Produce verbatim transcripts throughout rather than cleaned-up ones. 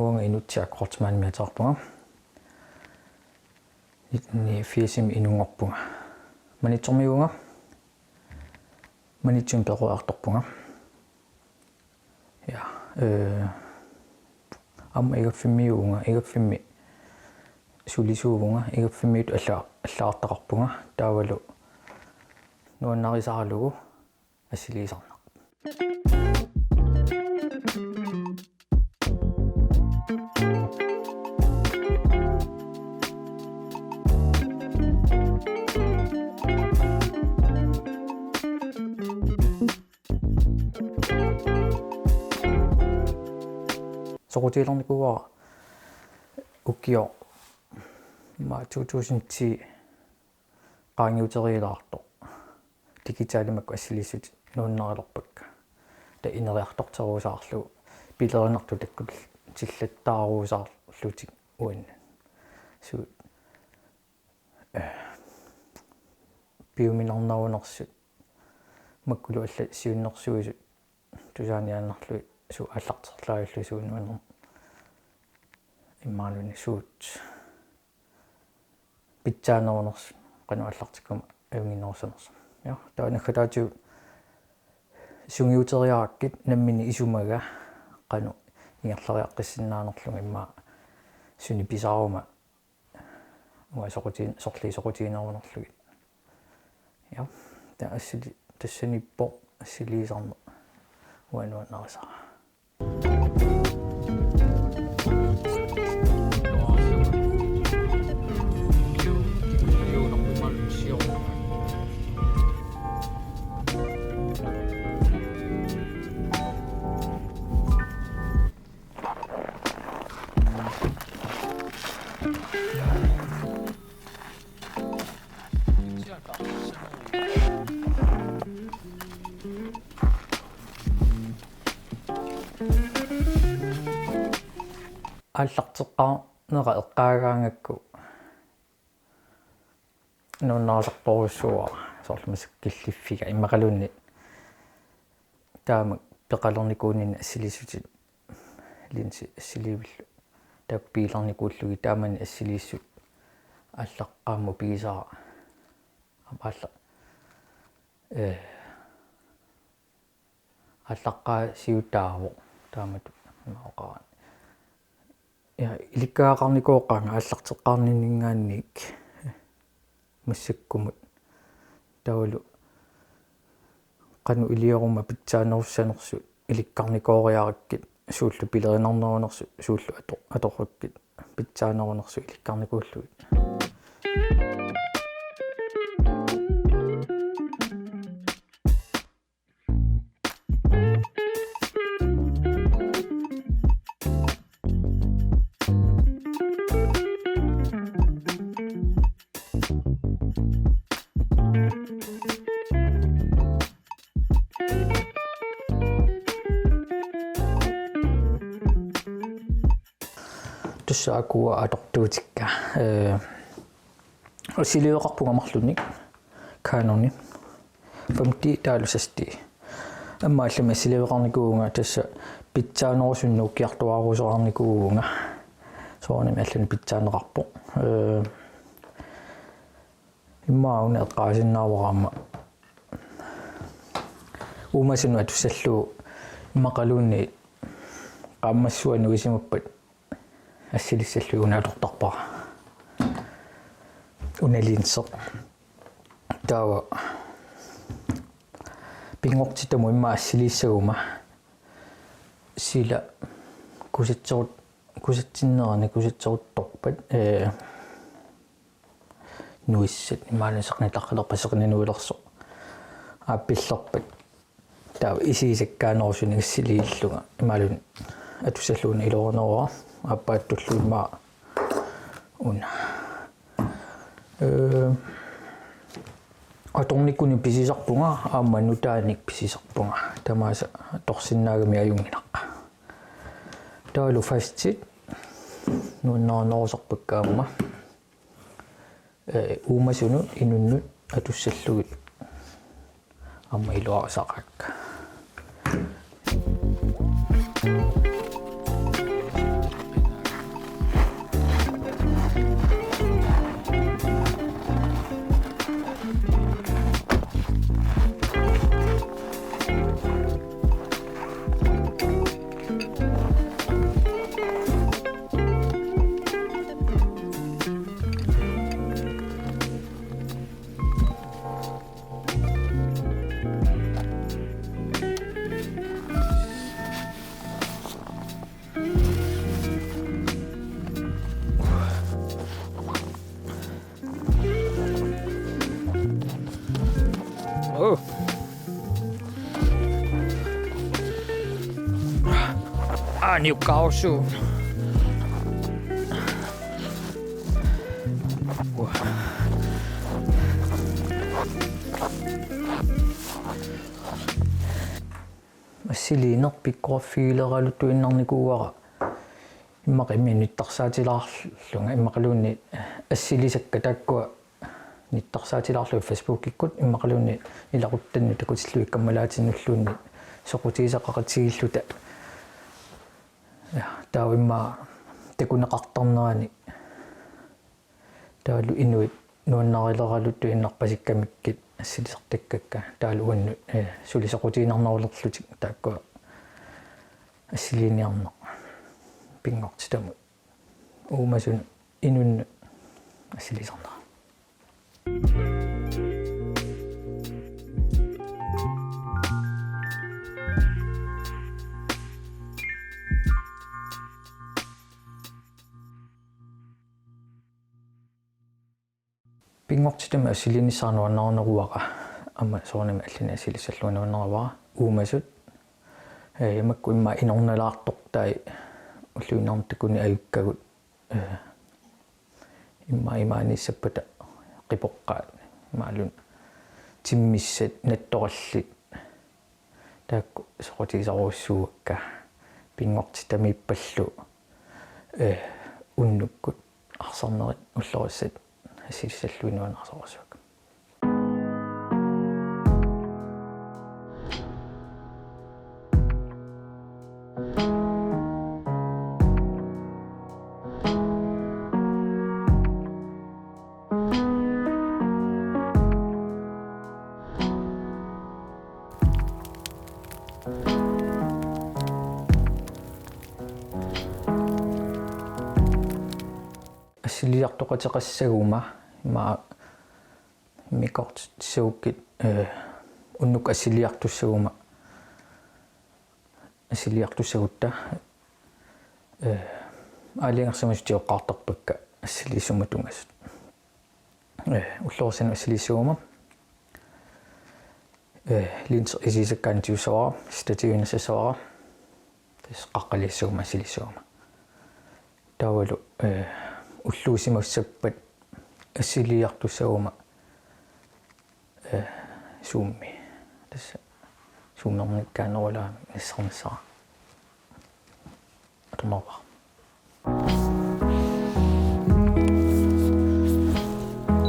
Uanga Inutsi Aqqortimaanimi ateqarpunga. Nitten niogfirsimi inunngorpunga. Maniitsormiuuvunga. Maniitsumi peroriartorpunga. Ja, øh, aamma igaffimmiuuvunga, igaffimmi sulisuuvunga, igaffimmiut alla-, allagartaqarpunga, taavalu nuannarisaralugu assiliisarneq. Soqutigilernikuuara ukioq, ma, to tusind ti qaangiuteriilaartoq. Digitalit makku assiliissutit nuannarilerpakka. Taava ineriartorterusaarlugu pilerinartut takkutillittaarusaarlutik uannut. Suut, øh, piuminarnerunersut. Makkulu allat siunnersuisut tusaaniaannarlugit suut aallarterlaajullutik suut nuannerneq. Imaluunniit suut pitsaanerunersut, qanoq aallartikkuma ajunnginnerussanersoq. Ja, taava naggataatigut sungiuteriarakkit nammineq isumaga qanoq ingerlariaqqissinnaanerlunga, immaqa sunik pisaruma uanga soquti-, sorliit soqutiginerunerlugit. Ja, taava assili-, tassaniippoq assiliisarneq uanga nuannarisara. Aallarteqqaarnera eqqaagaangakku nuannarisartorujussuuara, soorlu massakkut killiffiga, immaqaluunniit taama peqalernikuuninni assiliissutit, linsit assiliivillu, taakku biilernikuullugit taamani assiliissut aallaqqaammut pigisara. Aamma aalla-, øh, aallaqqaasiutaavoq taamatut, ima oqarani. Ja, ilikkagaqarnikooqaanga aallarteqqaarninninngaanniit massakkumut. Taavalu qanoq ilioruma pitsaanerussanersut ilikkarnikooriarakkit, suullu pilerinarnerunersut suullu ato-, atorrakkit pitsaanerunersut ilikkarnikuullugit. Tassa ukua atortuutikka. Øh, assiliiveqarpunga marlunnik Canoni fem D taavalu seks D. Aamma allamik assiliiveqarnikuuvunga, tassa pitsaanerusunik nuukkiartuaarusoqarnikuuvunga. Soorunami allanik pitsaaneqarpoq. Øh, immaqa una eqqaasinnaavara aamma uumasunut atussallugu, immaqaluunniit qaammassua nuisimappat assilissallugu una atortarpara. Una linsi. Taava pinngortitamut immaqa assiliissaguma sila kusatserut-, kusatsinnerani kusatseruttorpat, øh, nuissat, imaluunniit seqinnittaqqilerpat seqinnanuilersoq aappillerpat. Taava isigisakkaanerusunik assiliillunga imaluunniit atussallugu una ilorineruara, aappaattullu immaqa una. Øh, atornikunik pisisarpunga, aamma nutaanik pisisarpunga. Tamaasa atorsinnaagamik ajunnginaq. Taavalu fastit nuannarinerusarpakka aamma. Øh, uumasunut inunnut atussallugit aamma iluarisaqaakka. Aaniukkaarsuun. Assiliineq pikkoriffigileraluttuinnarnikuuara. Immaqa imminnut nittarsaatilaarlunga immaqaluunniit assilisakka taakkua nittarsaatilaarlugit Facebookikkut immaqaluunniit ilaquttannut takutillugu kammalaatinulluunniit soqutigisaqaqatigiilluta. Ja, taava immaqa takuneqartarnerani taavalu inuit nuannarileraluttuinnarpasikkamikkit assilisartakkakka taavalu uannut, eh, suli soqutiginarnerulerlutik taakkua assiliiniarneq pinngortitamut uumasunut inunnut assilisarnera. Pinngortitami assiliinissara nuannarineruara aamma soorunami allani assilissallugu nuannaruara uumasut. Eh, makku immaqa inornalaartortai ulluinnarni takuneq ajukkagut. Eh, immaqa imaaniissappata qipoqqaat imaluunniit timmissat nattorallit taakku soqutigisarujussuuakka pinngortitamiippallu, eh, unnukkut arsarnerit ullorissat assiliissallugit nuannaarsorujussuakka. Assiliartoqateqassaguma ima mikkortissagukkit, eh, unnukkut assiliartussaguma assiliartussagutta, eh, aalajangersimasut tigoqqaartarpakka assiliissummut tungasut. Eh, ullorissanut assiliissaguma, eh, linser isigisakka aana tigussavara, stativi nassassavara, tassa qaqqaliassaguma assiliissaguma. Taavalu, eh, ulluusimassappat assiliartussaguma, eh, Zoomimi. Tassa Zoomernikkaanerulaamik nassarnissara. Atornaarpara.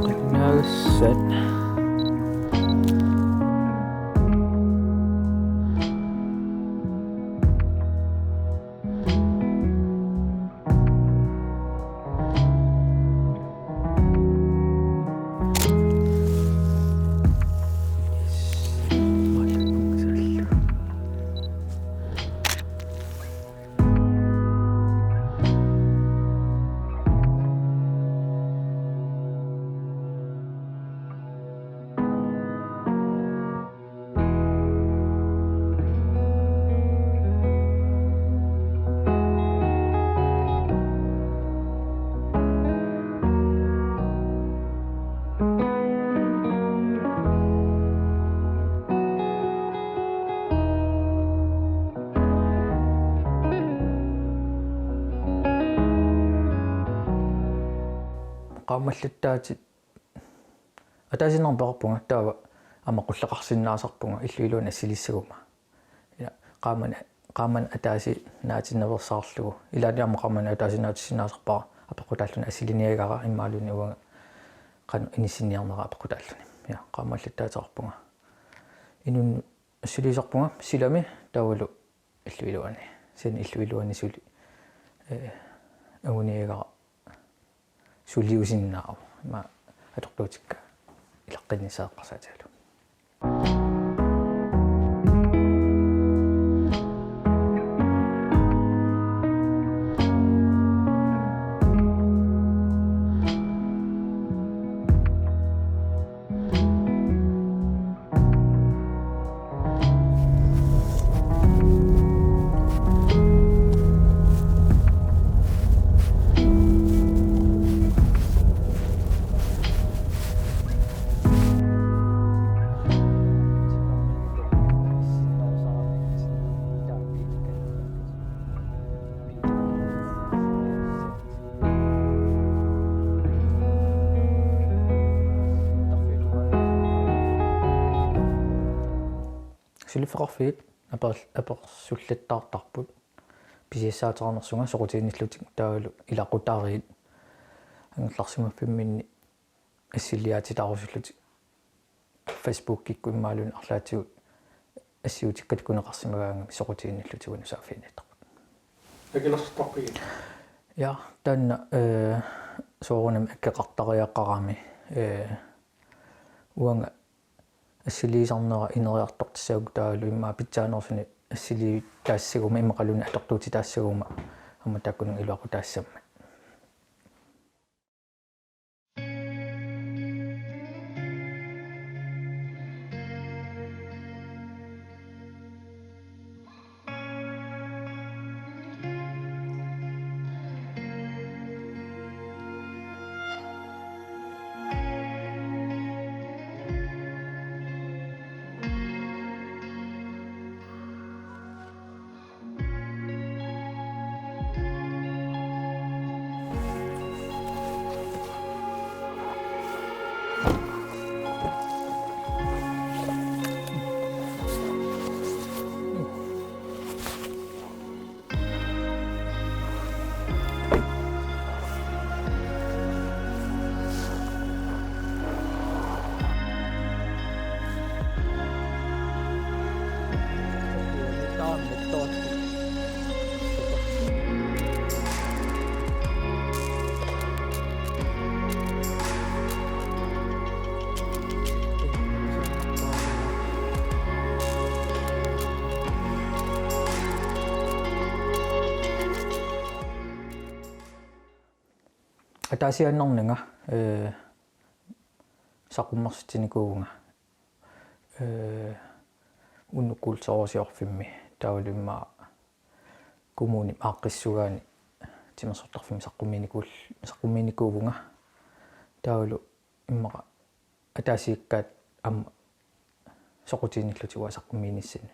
Qinnaagassat. Qaammallattaatit ataasiinnarmik peqarpunga taava aamma qulleqarsinnaasarpunga illup iluani assiliissaguma. Ila qaammat, qaammat ataasiinnaatinnaveersaarlugu. Ilaanni aamma qaammat ataasiinnaatissinnaasarpara apeqqutaalluni assiliniagara imaluunniit uanga qanoq inissinniarnera apeqqutaalluni. Ja, qaammallattaateqarpunga. Inunnut assiliisarpunga silami taavalu illup iluani. Kisianni illup iluani suli, eh, anguniagara suliusinnaavoq. Ima atortuutikka ilaqqinnissaa eqqarsaatigalugu. Suliffeqarfiit aper-, apersullattaartarput pisiassaateqarnersunga soqutiginnillutik taavalu ilaqutariit angerlarsimaffimminni assiliaatitaarusullutik Facebookikkut imaluunniit arlaatigut assiutikka takuneqarsimagaangamik soqutiginnillutik uannut saaffiginnittarput. Akilersortarpigit? Ja, taanna, eh, soorunami akeqartariaqarami, eh, uanga assiliisarnera ineriartortissagukku taavalu immaqa pitsaanerusuni assiliitaassaguma immaqaluunniit atortuutitaassaguma aamma taakkununnga iluaqutaassammat. Ataasiaannarnanga, eh, saqqummersitsinikuuvunga, eh, unnuk kulturusiorfimmi taavalu immaqa kommunip aaqqissugaani timersortarfimmi saqqummiinikuul-, saqqummiinikuuvunga taavalu immaqa ataasiakkaat aamma soqutiginnillutik uanga saqqummiinissannut.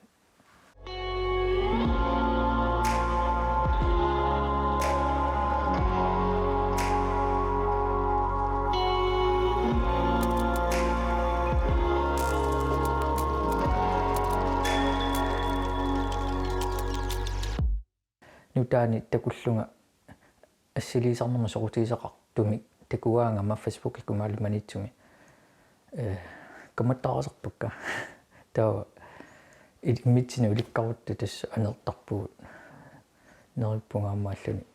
Nutaanik takullunga assiliisarnermik soqutigisaqartumik takugaangama Facebookikkut imaluunniit Maniitsumi, eh, kammattaarisarpakka. Taava il-, immitsinnut ilikkarutta tassa aneertarpugut. Neriuppunga aammaalluni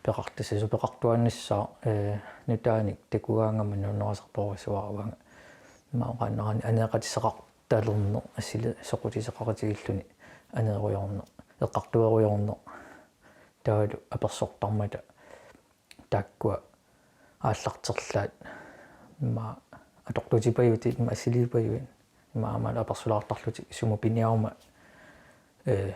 peqartassasut peqartuaannassaaq, eh, nutaanik takugaangama nuannarisartorujussuuara uanga. Immaqa oqaannarani aneeqatissaqar- talerneq assili-, soqutigisaqaqatigilluni aneerujoorneq, eqqartuerujoorneq, taavalu apersortarmata taakkua aallarterlaat, immaqa atortuutipajutit, immaqa assiliipajuit, immaqa aamma apersulaartarlutik sumut piniaruma, eh,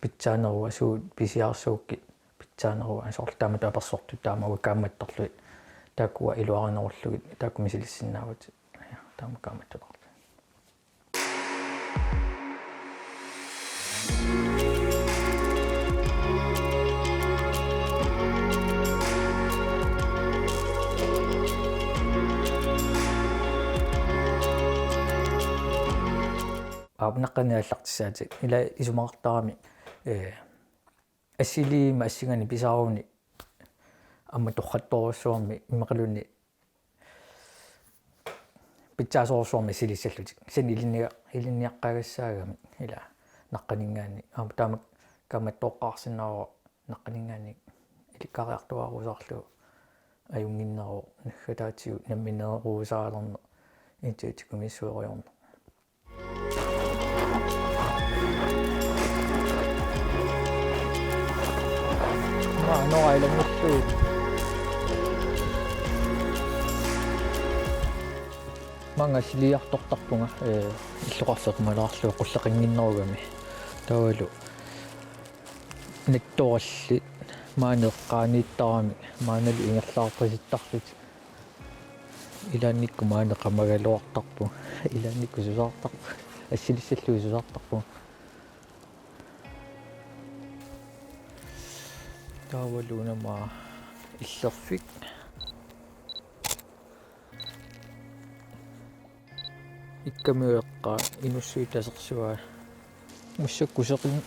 pitsaanerua suut pisiarisuukkit pitsaanerua soorlu taamatut apersortut taama uanga kaammattorlugit taakkua iluarinerullugit taakku misilissinnaavutit. Ja, taama kaammattutarlugit. Aap, naqqani aallartissaatit. Ila isumaqartarami, eh, assiliimmat assinganik pisaruni aamma torrattorujussuarmik immaqaluunniit pitsaasorujussuarmik assilissallutik. Kisianni ilinnia-, ilinniaqqaagassaagamik ila naqqaninngaanniit. Aamma taama kaammattooqqaarsinnaavoq naqqaninngaanniit ilikkariartuaarusaarlugu ajunnginneruvoq naggataatigut nammineerusaalerneq internettikkumiissuerujoorneq. Maa, nora ilanngullugu. Maanga assiliiartortarpunga, eh, illoqarfik equmalaarlugu qulleqannginnerugami. Taavalu nattorallit maani eqqaaniittarami maanilu ingerlaarpasittarlutik. Ilaannikkut maani qamagaluartarpunga. Ilaannikkut susaartarpunga. Assilissallugu susaartarpunga. Taavalu una aamma illerfik. Ikkamiueqqaa inussuit tasersuaa. Massakkut seqin-,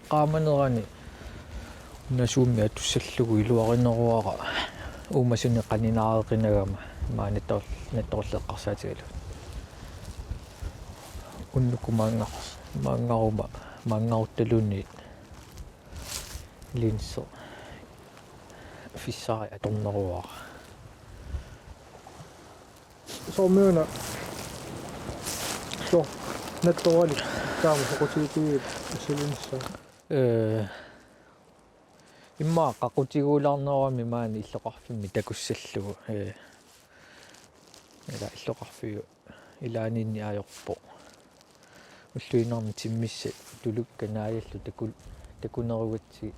qaamanerani una suummi atussallugu iluarineruara uumasuni qaninaareqinagama maani nattor-, nattoralli eqqarsaatigalugu. Unnukkut maanngar-, maanngaruma, maanngaruttaluunniit linser fissari atorneruara. Soormiuna. So, nattoralik taama soqutigiguit ussilinissaa. Ee, immaqa qaqutiguulaarnerugami maani illoqarfimmi takussallugu. Ee, ila illoqarfiup ilaaniinni ajorpoq. Ulluinnarni timmissat tulukkat naajallu taku-, takunerugatsigit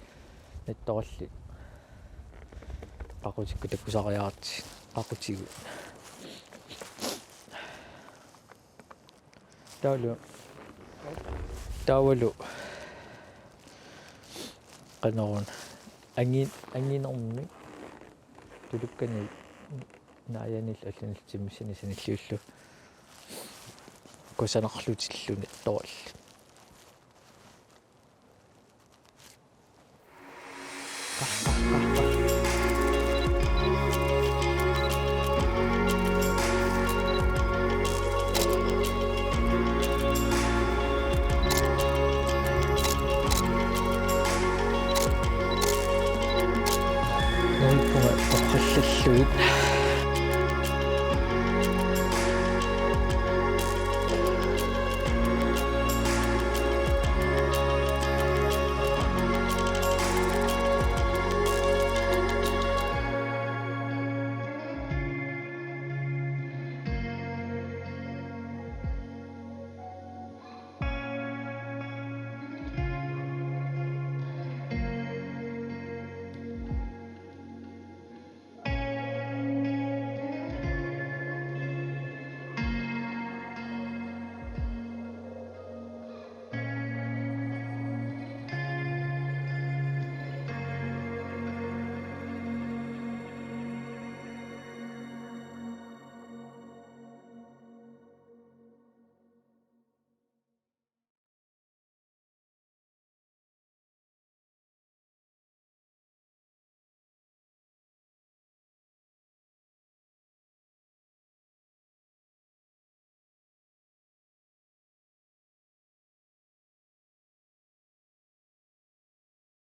nattoralli qaqutikkut takusariaratsigit qaqutigut. Taavalu, taavalu qanoruna angi-, anginermik tulukkanik naajanillu allanillu timmissanik sanilliullugu kusanarlutillu nattoralli. Neriuppunga oqallallugit.